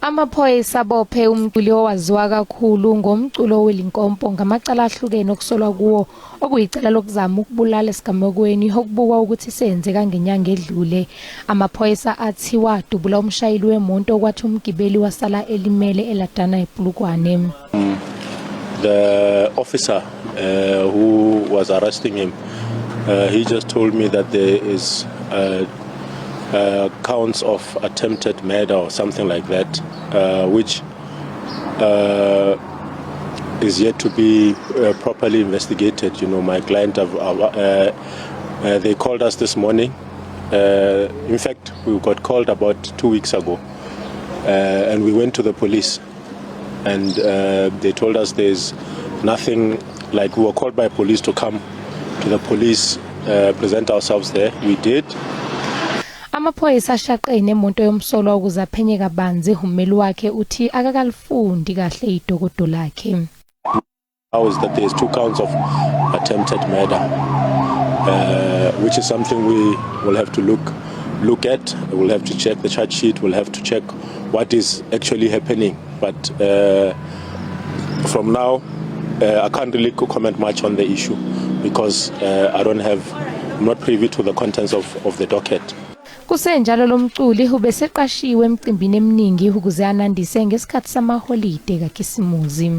Amaphoyisa abophe umculi owaziwa kakhulu ngomculo weLimpopo ngamacala ahlukene okusolwa kuwo okuyicala lokuzama ukubulala esigamekweni okubukwa ukuthi senzeka ngenyanga edlule. Amaphoyisa athi wadubula umshayeli wemoto okwathi umgibeli wasala elimele eLadanah ePolokwane. The officer who was arresting him, he just told me that there is counts of attempted murder or something like that, which is yet to be properly investigated. My client, they called us this morning. In fact, we got called about 2 weeks ago, and we went to the police, and they told us there's nothing, like, we were called by police to come to the police, present ourselves there. We did. Amaphoyisa ashaqe nemoto yomsolwa ukuze aphenye kabanzi. Ummeli wakhe uthi akakalifundi kahle idokodo lakhe. Now is that there's two counts of attempted murder, which is something we will have to look at. We'll have to check the charge sheet. We'll have to check what is actually happening. But from now, I can't really comment much on the issue because I don't have, I'm not privy to the contents of the docket. Kusenjalo lo mculi ubeseqashiwe emcimbini eminingi ukuze anandise ngesikhathi samaholide kaKhisimuzi.